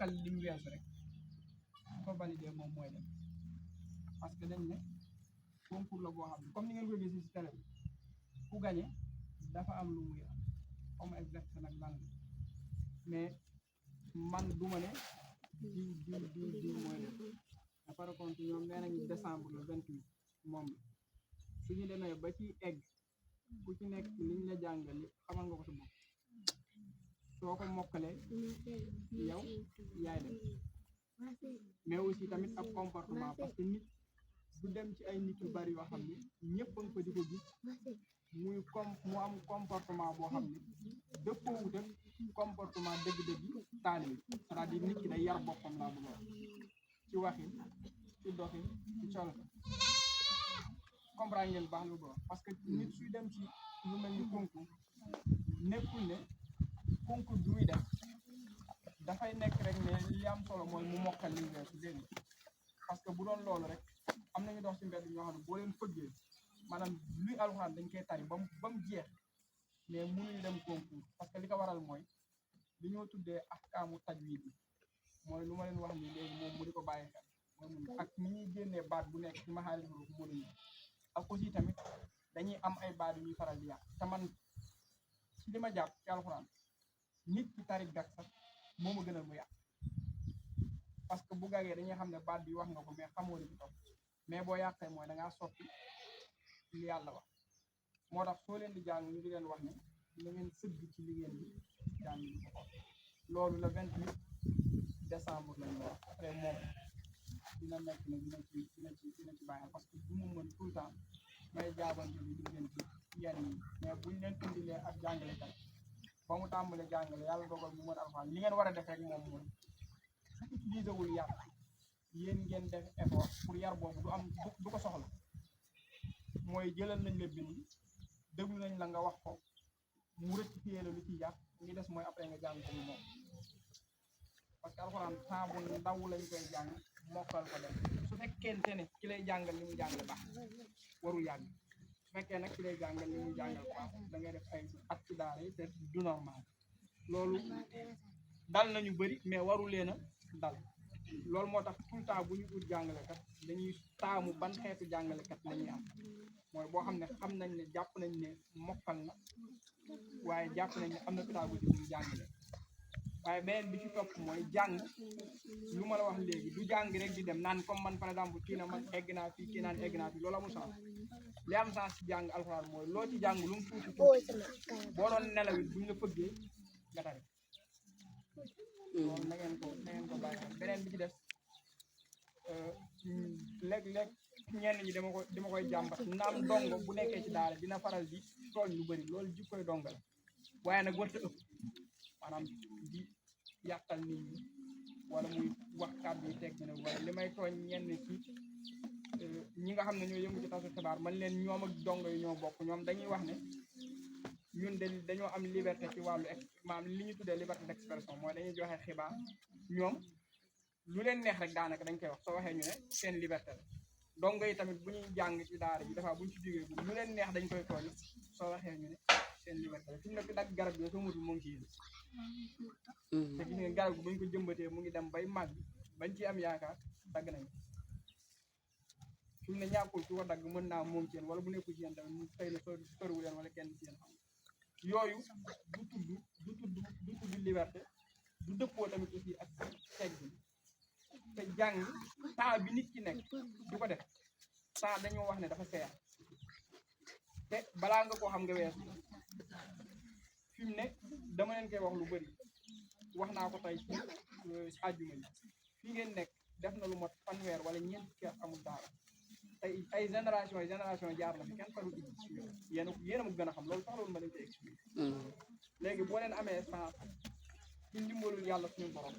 mokkal li mu weesu rek ko validé moom mooy dem parce que dañ ne concours la boo xam ne comme ni ngeen ko gisee ci télé bi ku gagné dafa am lu muy am comme exact nag lan la mais man duma ne diw mooy dem par contre ñoom nee nañu décembre le 28 moom la suñu demee ba ci egg ku ci nekk liñ la jàngal xamal nga ko sa bopp soo ko mokkalee yow yaay dem mais aussi tamit ab comportement parce que nit du dem ci ay nit yu bari yoo xam ne ñëpp a nga ko di ko gis mu am comportement boo xam ne dëppoo wut ak comportement dëgg-dëgg taalibe c'est-à-dire nit ki day yar boppam laa bëgg a wax ci waxin ci doxin ci colka comprendre ngeen baax lu baax parce que nit suy dem ci lu mel ni concours nekkul ne concours bi muy def dafay nekk rek ne li am solo mooy mu mokkal li weesu dégg parce que bu doon loolu rek am nañu dox ci mbedd ñoo xam ne boo leen fëggee maanaam luy alxuraan dañ koy tari ba mu jeex mais mënuñu dem concours parce que li ko waral mooy li ñoo tuddee ahkaamu tajwiid bi mooy lu ma leen wax nii léegi moom mu di ko bàyyi xel moom ak ni ñuy génnee baat bu nekk ci maxaarij huruf mënuñu ak aussi tamit dañuy am ay baat yu ñuy faral di yàq te man ci li ma jàpp ci alxuraan nit ki tari gàk sax moo ma gënal mu yàq parce que bu gàggee dañuy xam ne baat bi wax nga ko mais xamoo li ci topp mais boo yàqee mooy da ngaa soppi li yàlla wax moo tax soo leen di jàng ñu di leen wax ne na ngeen sëgg ci li ngeen di jàng ñu ko loolu le 28 décembre lañu wax après moom dina nekk ne dina ci bàyyi parce que du mu mën tout le temps may jaabante bi di leen ci yenn yi mais buñ leen indilee ak jàngalekat ba mu tàmbalee jàngale yàlla dogal mu mën alxuraan li ngeen war a def rek moom mooy su utilisé wul yar yéen ngeen def effort pour yar boobu du ko soxla mooy jëlal nañ la bind déglu nañ la nga wax ko mu rectifié la lu ci yàq ngi des mooy après nga jàng ko mu moom parce que alxuraan temps bu ndaw lañ koy jàng mokkal ko def su fekkente ne ki lay jàngal li mu jàngal baax warul yàgg su fekkee nag ki lay jàngal li mu jàngal baax da ngay def ay at ci daara yi te du normal loolu dal nañu bëri mais waru leen a dal loolu moo tax tout le temps bu ñu ut jàngalekat dañuy taamu ban xeetu jàngalekat la ñuy am mooy boo xam ne xam nañ ne jàpp nañ ne mokkal na waaye jàpp nañ ne am na pédagogie bu ñu jàngale waaye beneen bi ci topp mooy jàng lu ma la wax léegi du jàng rek di dem naan comme man par exemple kii na man egg naa fii kii naan egg naa fii loolu amul sens li am sens ci jàng alxuraan mooy loo ci jàng lu mu tuuti boo doon nelaw it buñ la fëggee nga tari loolu na ngeen ko bàyyi beneen bi ci des léeg-léeg ñenn ñi dama koy jàmbat naam ndongo bu nekkee ci daara dina faral di tooñ lu bëri loolu jikkoy donga la waaye nag warta ëpp maanaam di yàqal nit ñi wala muy wax kàddu yi teg ne wala li may tooñ ñenn ci ñi nga xam ne ñoo yëngu ci tasu xibaar man leen ñoom ak dongo yi ñoo bokk ñoom dañuy wax ne ñun dañoo am liberté ci wàllu maanaam li ñu tuddee liberté d'expression mooy dañuy joxe xibaar ñoom lu leen neex rek daanaka dañ koy wax soo waxee ñu ne seen liberté la dongo yi tamit bu ñuy jàng ci daara ji dafa buñ ci jógee bu lu leen neex dañ koy tooñ soo waxee ñu ne seen liberté la fi mu nekk dagg garab bi soo mutul mu ngi ci yéen te gis ngeen garab bi buñ ko jëmbatee mu ngi dem bay màgg bañ ci am yaakaar dagg nañ fi mu ne ñàkkul ku ko dagg mën naa moom ci yéen wala bu nekkul ci yéen tamit mu xëy na soriwu leen wala kenn ci yéen xam yooyu du tudd liberté du dëppoo tamit aussi ak teg bi te jàng temps bi nit ki nekk du ko def temps dañoo wax ne dafa seer te balaa nga koo xam nga weesu fi mu ne dama leen koy wax lu bëri wax naa ko tey ci àjjuma yi fii ngeen nekk def na lu mot fanweer wala ñeent kees amul daara tey ay génération jaar na fi kenn farul dugg ci yéen a ma gën a xam loolu sax loolu ma leen koy expliqué léegi boo leen amee sens ci ndimbalul yàlla suñu borom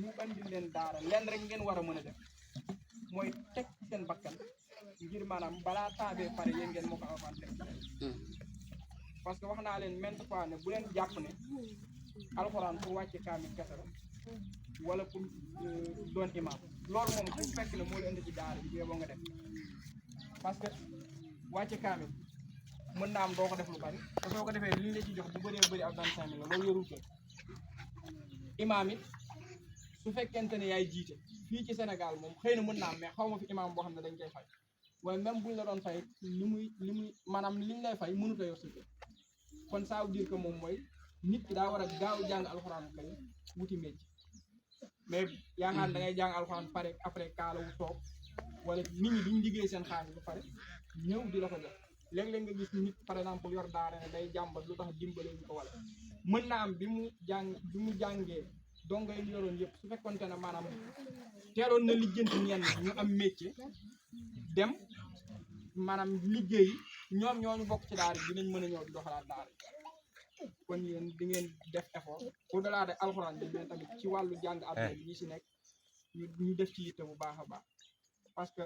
ñu andi leen daara leen rek ngeen war a mën a def mooy teg ci seen bakkan ngir maanaam balaa taabee pare yéen ngeen moo ko avanté parce que wax naa leen maintes fois ne bu leen jàpp ne alxuraan pour wàcce kaamil kese la wala pour doon imam loolu moom bu fekk ne moo leen indi ci daara bi boo nga def parce que wàcce kaamil mën naa am doo ko def lu bari te soo ko defee li ñu la ci jox bu bëree bëri ak 25 000 la loolu yorul ko imaam it su fekkente ne yaay jiite fii ci Sénégal moom xëy na mën naa am mais xaw ma fi imam boo xam ne dañ koy fay waaye même buñ la doon fay li muy maanaam liñ lay fay mënut a yor sa kër kon ça veut dire que moom mooy nit ki daa war a gaaw jàng alxuraan kay wuti métier mais yaakaar da ngay jàng alxuraan pare après kaala wu toog wala nit ñi duñ liggéey seen xaalis ba pare ñëw di la ko jox léeg-léeg nga gis nit par exemple yor daara ne day jàmbat lu tax dimbale ñu ko wala mën naa am bi mu jàngee dongo yi yoroon yëpp su fekkonte ne maanaam teeloon na lijjanti ñenn ñu am métier dem maanaam liggéey ñoom ñooñu bokk ci daara dinañ mën a ñëw di doxalaat daara kon yéen di ngeen def effort au delà de alxuraan bi mais tamit ci wàllu jàng àdduna bi ñi si nekk ñu def ci yitte bu baax a baax parce que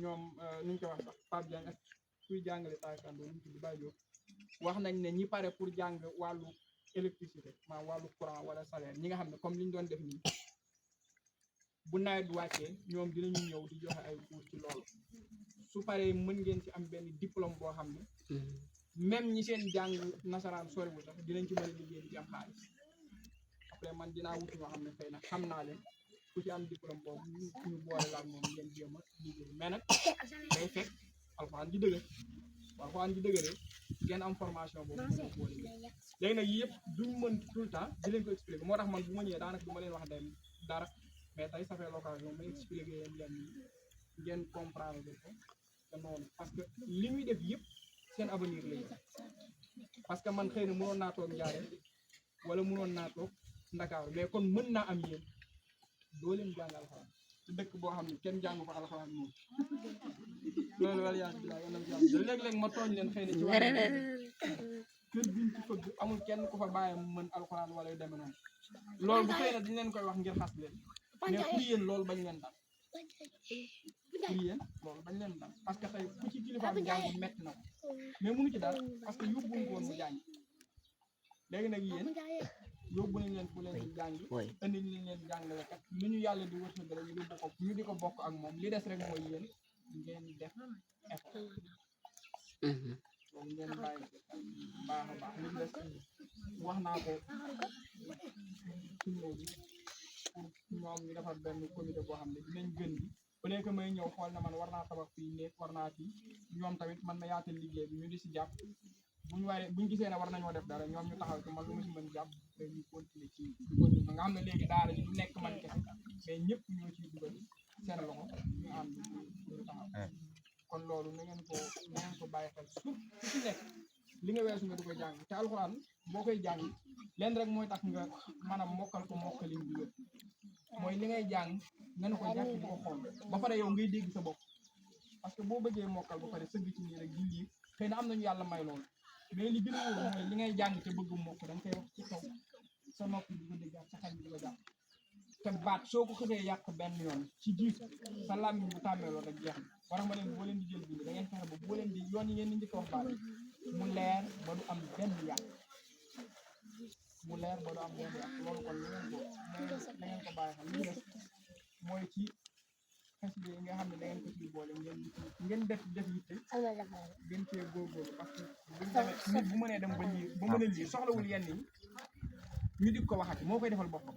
ñoom nu ñu koy wax sax Pape Diagne ak kuy jàngale taekwondo nu ñu tudd Baye Diop wax nañ ne ñi pare pour jàng wàllu électricité maanaam wàllu courant wala salaire ñi nga xam ne comme li ñu doon def nii bu nawet wàccee ñoom dinañu ñëw di joxe ay cours ci loolu su paree mën ngeen ci am benn diplôme boo xam ne même ñi seen jàng nasaraan soriwul sax dinañ ci mën a liggéey di ci am xaalis après man dinaa wuti ñoo xam ne xëy na xam naa leen ku ci am diplôme boobu ñu boole laal moom ngeen jéem a liggéey mais nag day fekk alxuraan ji dëgër alxuraan ji dëgëree ngeen am formation boobu mën a boole léegi nag yii yëpp duñ mën tout le temps di leen ko expliquer moo tax man bu ma ñëwee daanaka du ma leen wax dem dara mais tey ça fait l'occasion ma expliquer leen yenn ngeen comprendre ko te noonu parce que li muy def yëpp seen avenir lay parce que man xëy na mënoon naa toog Njaaréem wala mënoon naa toog Ndakaaru mais kon mën naa am yéen doo leen jàng alxuraan te dëkk boo xam ne kenn jàng fa alxuraan moom loolu wala yaa ngi léeg-léeg ma tooñ leen xëy na ci wàllu kër biñ ci fëgg amul kenn ku fa bàyyi mu mën alxuraan wala yu demee noonu loolu bu xëy na dañ leen koy wax ngir xas leen mais pour yéen loolu bañ leen dal pour yéen loolu bañ leen dal parce que tey ku ci kilifaam jàng metti na ko mais mënu ci dara parce que yóbbuñ ko woon mu jàng léegi nag yéen yóbbu nañ leen fu leen di jàng indi nañ leen jàngalekat li ñu yàlla di wërsëg rek ñu yóbbu ko ñu di ko bokk ak moom li des rek mooy yéen ngeen def effort loolu ngeen bàyyi baax a baax li des wax naa ko suñu bi pour ñoom ñu defar benn comité boo xam ne dinañ gën bi bu nekk may ñëw xool na man war naa tabax fii néeg war naa fii ñoom tamit man ma yaatal liggéey bi ñu di si jàpp buñ gisee ne war nañoo def dara ñoom ñu taxaw ci man lu ma si mën jàpp ñu continuer ci nga xam ne léegi daara ji du nekk man kese mais ñëpp ñoo ciy dugal seen loxo ñu ànd ñu taxaw kon loolu na ngeen ko bàyyi xel surtout ci nekk li nga weesu nga di ko jàng te alxuraan boo koy jàng leen rek mooy tax nga maanaam mokkal ko mokkalin bi wér mooy li ngay jàng nga ne ko jàpp di ko xool ba pare yow ngay dégg sa bopp parce que boo bëggee mokkal ba pare sëgg ci nii rek di lii xëy na am nañu yàlla may loolu mais li gën a wóor mooy li ngay jàng te bëgg mokk da nga koy wax ci kaw sa nopp di ko déggaat sa xel di ko jàpp te baat soo ko xësee yàq benn yoon ci jiit sa làmmiñ bu tàmmee loolu rek jeex na war ma leen boo leen di jël bi da ngeen fexe ba boo leen di yoon yi ngeen di njëkk wax baat mu leer ba du am benn yàq mu leer ba du am benn yàq loolu kon na ngeen ko bàyyi xel li des mooy ci xasida yi nga xam ne da ngeen ko ciy boole ngeen def yitte gën cee góorgóorlu parce que buñ demee nit bu mënee dem ba mën a lii soxlawul yenn yi ñu di ko waxati moo koy defal boppam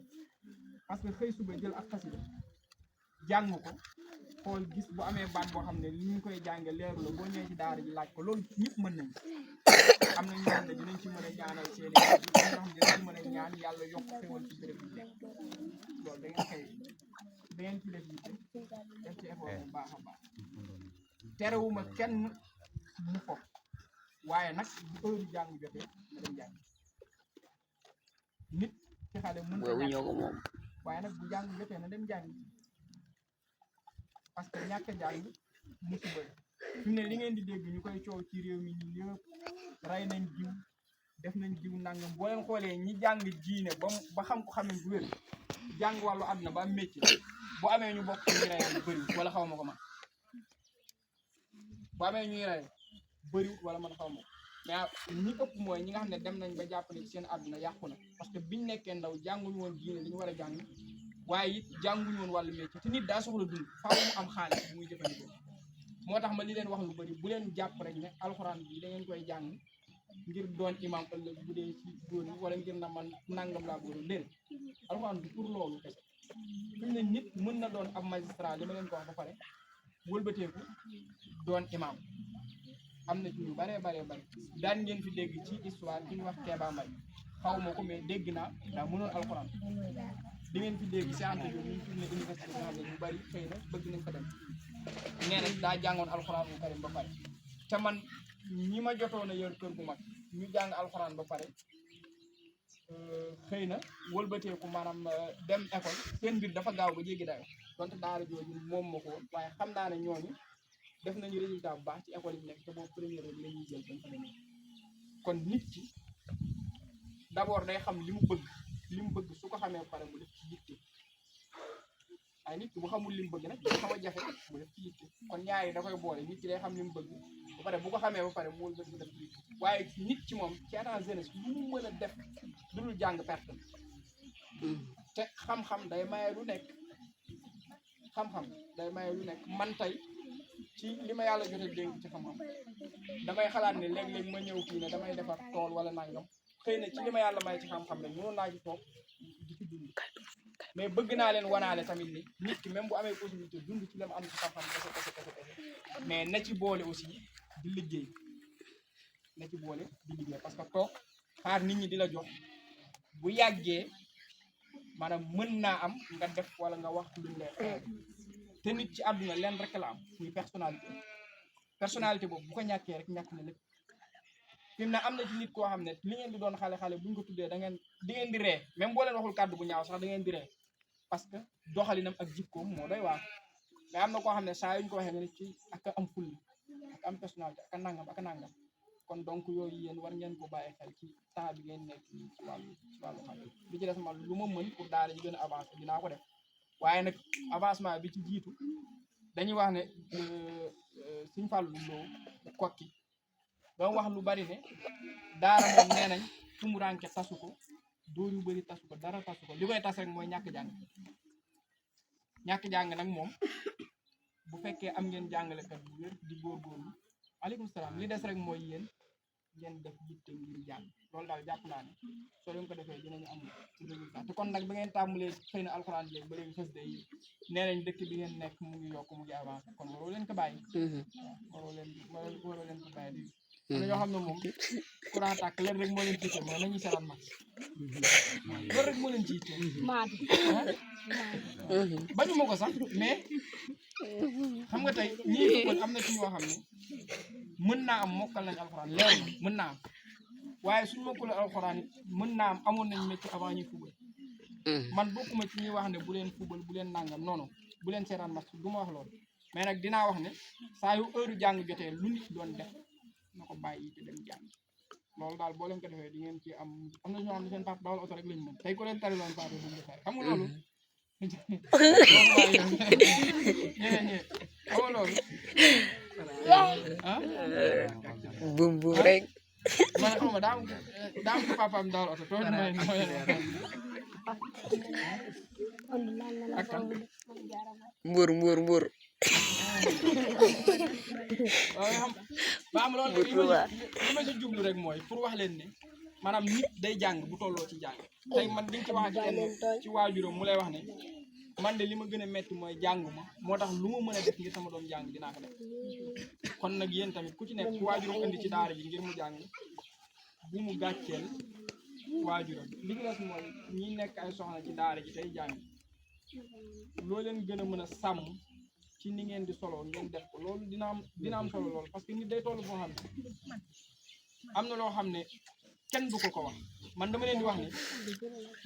parce que xëy suba jël ak xasida jàng ko xool gis bu amee baat boo xam ne li ñu koy jànge leeru la boo ñëwee ci daara ji laaj ko loolu ñëpp mën nañ am na ñoo xam ne dinañ ci mën a ñaanal seeni ñoo xam ne dinañ ci mën a ñaan yàlla yokk xewal ci béréb bi nekk loolu da ngeen ci def yitte def ci effort bu baax a baax terewuma kenn mu ko waaye nag bu heure jàng jotee na dem jàng nit ci xale mën ko ñàkk waaye nag bu jàng jotee na dem jàng parce que ñàkk jàng musiba fi mu ne li ngeen di dégg ñu koy coow ci réew mi ñi yëpp rey nañ jiw def nañ jiw nangam boo leen xoolee ñi jàng diine ba xam ko xamen bu wér jàng wàllu àdduna ba am métier bu amee ñu bokk ñuy rey bu bëri wala xaw ma ko man bu amee ñuy rey bëriwut wala man xaw ma ko mais ñi ëpp mooy ñi nga xam ne dem nañ ba jàpp ne seen àdduna yàqu na parce que biñ nekkee ndaw jànguñu woon diine li ñu war a jàng waaye it jànguñu woon wàllu métier te nit daa soxla dund faaw mu am xaalis muy jëfandikoo moo tax ma li leen wax lu bëri bu leen jàpp rek ne alxuraan bi da ngeen koy jàng ngir doon imam ëllëg bu dee ci góor yi wala ngir na man nangam laa góor déedéet alxuraan bi pour loolu kese fi mu ne nit mën na doon ab magistrat li ma leen ko wax ba pare wëlbateeku doon imam am na ci ñu baree daan ngeen fi dégg ci histoire ki ñu wax Kéba Mbaye xaw ma ko mais dégg naa daa mënoon alxuraan di ngeen fi dégg si ante bi ñu tourné université bi nga xam ne ñu bari xëy na bëgg nañ ko dem nee na daa jàngoon alxuraan bu karim ba pare te man ñi ma jotoon a yor kër gu mag ñu jàng alxuraan ba pare xëy na wëlbateeku maanaam dem école seen mbir dafa gaaw ba jéggi dayo donte daara jooju moom ma ko waaye xam naa ne ñooñu def nañu résultat bu baax ci école yi nekk te boobu première rek la ñuy jël bañ fa demee kon nit ki d'abord day xam li mu bëgg su ko xamee ba pare mu def ci yitte ay nit ki bu xamul li mu bëgg nag dafa xaw a jafe mu def ci yitte kon ñaar yi da koy boole nit ki day xam li mu bëgg ba pare bu ko xamee ba pare mu wël bëgg def ci yitte waaye nit ci moom ci état jeunesse lu mu mën a def du dul jàng perte te xam-xam day maye lu nekk man tey ci li ma yàlla jot a dénk ci xam-xam damay xalaat ne léeg-léeg ma ñëw fii ne damay defar tool wala nangam xëy na ci li ma yàlla may ci xam-xam rek mënoon naa ci toog di ci dund mais bëgg naa leen wanaale tamit ni nit ki même bu amee possibilité dund ci la mu am ci xam-xam kese mais na ci boole aussi di liggéey parce que toog xaar nit ñi di la jox bu yàggee maanaam mën naa am nga def wala nga wax luñ lay xeer te nit ci àdduna leen rek la am muy personnalité boobu bu ko ñàkkee rek ñàkk na lépp fi mu ne am na ci nit koo xam ne li ngeen di doon xale buñ ko tuddee di ngeen di ree même boo leen waxul kàddu bu ñaaw sax da ngeen di ree parce que doxalinam ak jikkoom moo doy waar mais am na koo xam ne saa yuñ ko waxee nga ne ci ak am fulla ak am personnalité ak a nangam kon donc yooyu yéen war ngeen ko bàyyi xel ci temps bi ngeen nekk ci wàllu xam bi ci des man lu ma mën pour daara ji gën a avancer dinaa ko def waaye nag avancement bi ci jiitu dañuy wax ne Sëñ Fallu Lo Kokki doon wax lu bari ne daara moom nee nañ tumuranke tasu ko dóor yu bëri tasu ko dara tasu ko li koy tas rek mooy ñàkk jàng nag moom bu fekkee am ngeen jàngalekat bu wér di góorgóorlu aleykum salaam li des rek mooy yéen ngeen def yitte ngir jàng loolu daal jàpp naa ne soo leen ko defee dinañu am ci résultat te kon nag ba ngeen tàmbalee xëy na alxuraan léegi ba léegi xës day nee nañ dëkk bi ngeen nekk mu ngi yokk mu ngi avancé kon waroo leen ko bàyyi waroo leen ko bàyyi di am na ñoo xam ne moom courant tàkk leen rek moo leen tiite mooy nañuy seetaan match loolu rek moo leen tiite bañu ma ko sax mais xam nga tey ñii football am na ci ñoo xam ne mën naa am mokkal nañ alxuraan leer na mën naa am waaye suñu mokkul alxuraan it mën naa am amoon nañ métier avant ñuy football man bokkuma ci ñuy wax ne bu leen football bu leen nangam non non bu leen seetaan match du ma wax loolu mais nag dinaa wax ne saa yu heure jàng jotee lu nit doon def na ko bàyyi te dem jàng loolu daal boo leen ko defee di ngeen ci am na ñoo xam ne seen papa dawal oto rek lañ mën tey ko leen tari loon papa duñ ko tari xam nga loolu ñeneen ñi xam nga loolu bum bum rek man xaw ma daa am ko papaam dawal oto tooñ ma ak kan mbur ba am loolu li ma ci jublu rek mooy pour wax leen ne maanaam nit day jàng bu tolloo ci jàng tey man diñ ci wax ci kenn ci waajuram mu lay wax ne man de li ma gën a metti mooy jànguma moo tax lu ma mën a def ngir sama doom jàng dinaa ko def kon nag yéen tamit ku ci nekk ci waajuram indi ci daara ji ngir mu jàng bu mu gàcceel waajuram li ci des mooy ñi nekk ay soxna ci daara ji tey jàng loo leen gën a mën a sàmm ci ni ngeen di solo ngeen def ko loolu dina am solo loolu parce que nit day toll foo xam ne am na loo xam ne kenn du ko wax man dama leen di wax ne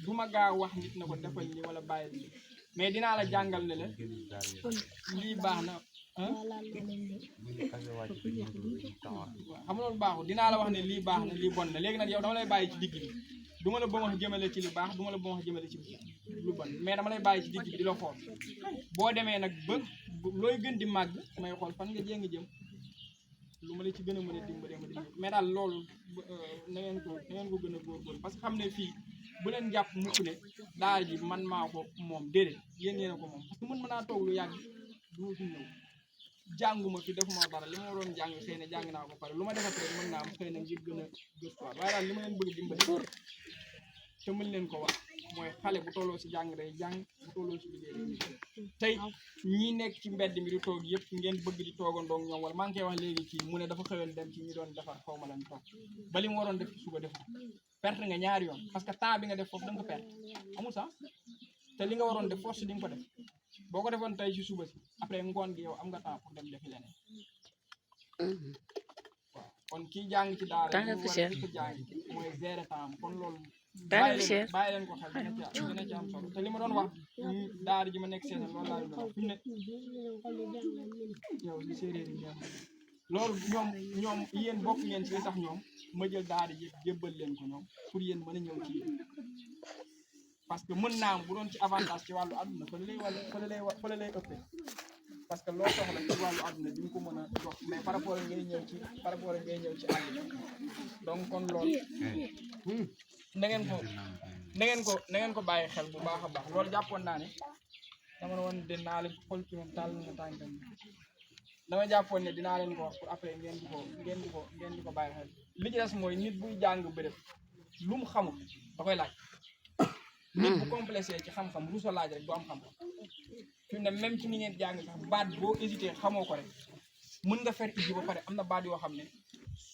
du ma gaaw wax nit na ko defal li wala bàyyi li mais dinaa la jàngal ne la lii baax na xam loolu baaxul dinaa la wax ne lii baax na lii bon na léegi nag yow dama lay bàyyi ci digg bi du ma la ba wax jëmale ci lu baax du ma la ba wax jëmale ci lu bon mais dama lay bàyyi ci digg bi di la xool boo demee nag ba looy gën di màgg may xool fan nga jéng jëm lu ma la ci gën a mën a dimbale ma dimbale mais daal loolu na ngeen ko gën a góorgóorlu parce que xam ne fii bu leen jàpp mukk ne daara ji man maa ko moom déedéet yéen yéen a ko moom parce que mën naa toog lu yàgg du fi ñëw jànguma fi defuma dara li ma waroon jàng xëy na jàng naa ko pare lu ma defat rek mën naa am xëy na ngir gën a gëstuwaat waaye daal li ma leen bëgg dimbali te mën leen ko wax mooy xale bu tolloo si jàng day jàng bu tolloo ci liggéey tey ñi nekk ci mbedd mi di toog yëpp ngeen bëgg di toogandoo ak ñoom wala maa ngi koy wax léegi ci mu ne dafa xëyoon dem ci ñi doon defar xaw ma lan toog ba li mu waroon def ci suba def perte nga ñaari yoon parce que temps bi nga def foofu da nga ko perte amul sax te li nga waroon def force di nga ko def boo ko defoon tey ci suba si après ngoon gi yow am nga temps pour dem defi leneen waaw kon kii jàng ci daara li mu war a ko jàng mooy gérer temps kon loolu bàyyi leen ko xel dina ci am solo te li ma doon wax daara ji ma nekk seetal loolu laa doon wax fi mu ne yow li séeréer yi neex loolu ñoom yéen bokk ngeen ci tax ñoom ma jël daara ji jébbal leen ko ñoom pour yéen mën a ñëw ci yéen parce que mën naa am bu doon ci avantage ci wàllu àdduna fa la lay ëppee parce que loo soxla ci wàllu àdduna di nga ko mën a jox mais par rapport ak ngay ñëw ci àll bi donc kon loolu na ngeen ko bàyyi xel bu baax a baax loolu jàppoon naa ne dama woon dinaa leen xool ci moom taal na tànkam dama jàppoon ne dinaa leen ko wax pour après ngeen di ko bàyyi xel li ci des mooy nit buy jàng béréb lu mu xamul da koy laaj nit bu complexé ci xam-xam rusa laaj rek du am xam-xam fi mu ne même ci ni ngeen jàng sax baat boo hésité xamoo ko rek mën nga fer iji ba pare am na baat yoo xam ne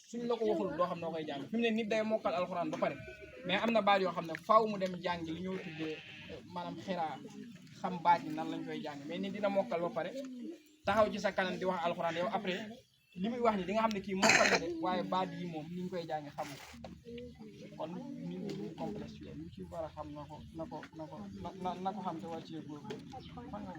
suñ la ko waxul doo xam noo koy jàng fi mu ne nit day mokkal alxuraan ba pare mais am na baat yoo xam ne faaw mu dem jàng li ñoo tuddee maanaam xiraa xam baat yi nan lañ koy jàng mais nit dina mokkal ba pare taxaw ci sa kanam di wax alxuraan yow après li muy wax ni di nga xam ne kii mokkal na de waaye baat yi moom ni ñu koy jàng xamul kon nit ñi duñ complexe ñu ci war a xam na ko xam te war cee góorgóorlu fan nga